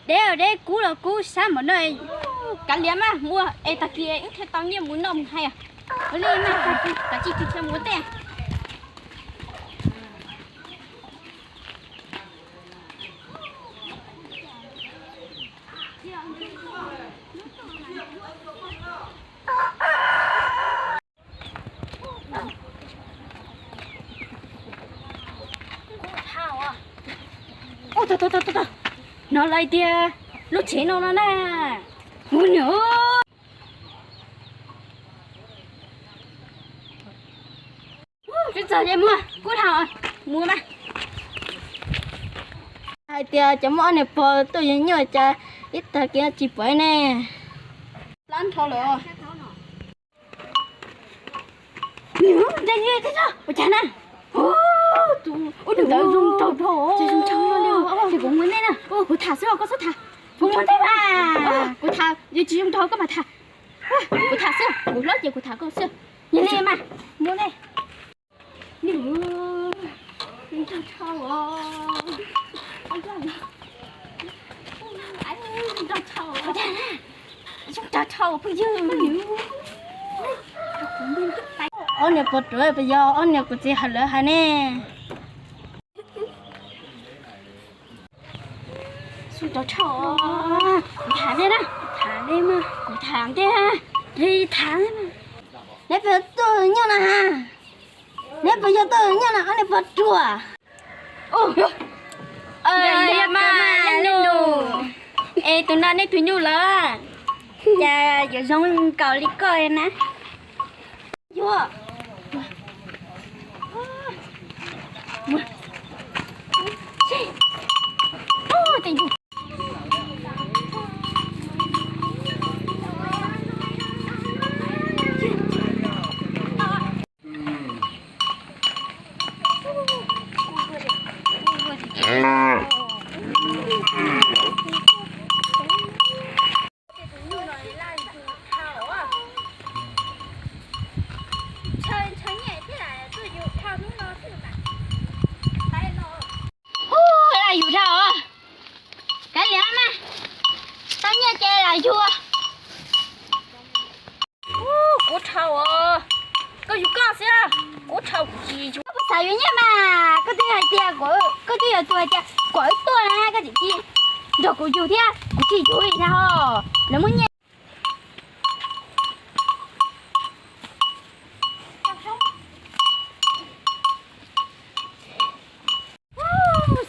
Deb deb kub los kub sab npaum no. Kav liam mas mus es tag kis wb thiaj tau nyiaj mus noj mus haus. Ua li mas, kav tsij tig mus tej. Ub, tau tau tau tau, no lawm tiag, lub tsev no no na. Mus niam. Tsis txog ces muaj kub dhau, mus mas. Hais tias cov muaj ob niag pog tuaj yuav nyuj cas ib tag kis tsis pom ne. Plab nrho lawm. Ua cas na? Tus ntawd zoo nraug dhau, zoo nraug li. Ces kuv mus nej na, kuv tham xwb os, koj txhob tham. Kuv mus nej mas, kuv tham, yus tsis zoo nraug koj mas tham. Kuv tham xwb, kuv hlob ces kuv tham koj xwb. Yog li mas, mus nej. Nrog dhau, nrog dhau phooj ywg. Ob niag pog ruam, puas yog ob niag kuv txiv hais lawv hais ne? Nrog dhau, kuv tham nej na, tham nej mas, kuv tham ntej, li tham nej mas. Neb puas yog tuaj nyuj na ha? Neb puas yog tuaj nyuj na ob niag pog ruam? Yog mas, es tus no neb tus nyuj lawm, cas yuav zoo nkaus li koj na. Yog. Ub, laj yus dhau. Kav liam mas, tau nyiaj ces lam yug. Kuv dhau os, koj yug koj xwb, kuv dhau kuv tsis yug. Koj puas xav yuav nyiaj mas, koj twb hais tias, koj twb yog tus hais tias kom wb tuaj na, koj tseem cia nrog kuv yug thiab, kuv tsis yug li na ho. Lawv muab nyiaj.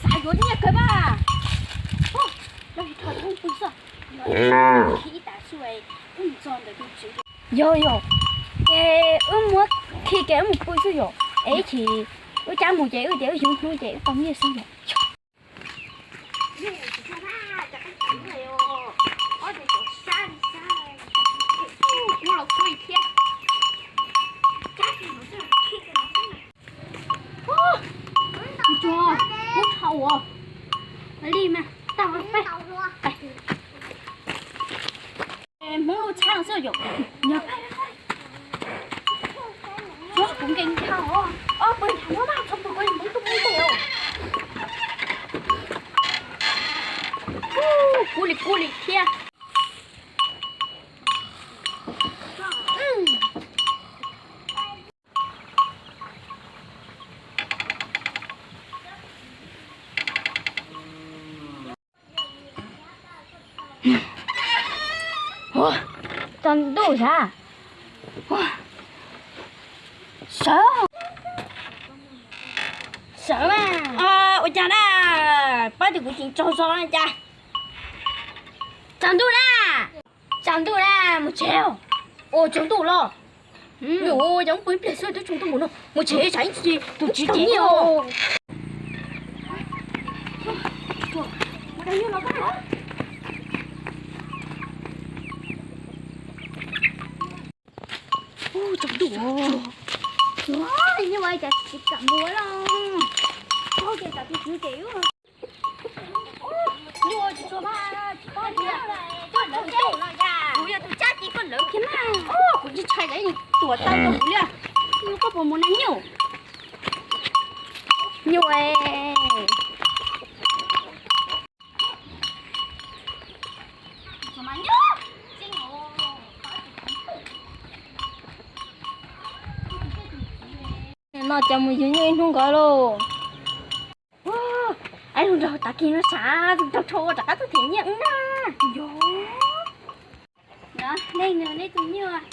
Xav yuav nyiaj kawg mas. Yog yog, ces wb muab khi kiag wb mus pw xwb yom, es ib chim wb cab mus ces wb tias wb yuav hnub ces wb tau nyiaj xwb yom. Kub los kub thiab. Kub dhau os. Li mas, tau peb. Hmoob lub tshab xwb yom. Kuv nkees dhau os. Os, pw nrad no mas, txhob pw ua li Hmoob tuaj pub tes os. Kub li kub li thiab. Tsaus ntuj sas. Sawv, sawv mas. Ua cas na, pab tias kuv tseem tsaug zog na cas. Tsaus ntuj na, tsaus ntuj na, mus tsev. Ua tsaus ntuj los. Nws cov pw ib pliag xwb twb tsaus ntuj mus no, mus tsev tsam ib ntsis tus tsis tau nyiaj os. Tsaus ntuj. Ua cas tsis kam mus los. Tsaug ces tam tus tswv ces. Nyuj tsis tshua mas tsis paub tias koj lawv ces kuv yog tus tsab ces koj lawv kiag mas. Kuv tsis ntshai lawv tuam tau rau kuv li. Nyuj koj puas mus na nyuj? Nyuj es. Mus yuav nyuj ib hnub nkaus lauj. Ais, los nrog tav kis no sav, nrog rho ua rov qab tuaj them nyiaj wb na. Yog. Nej nug nej tus nyuj.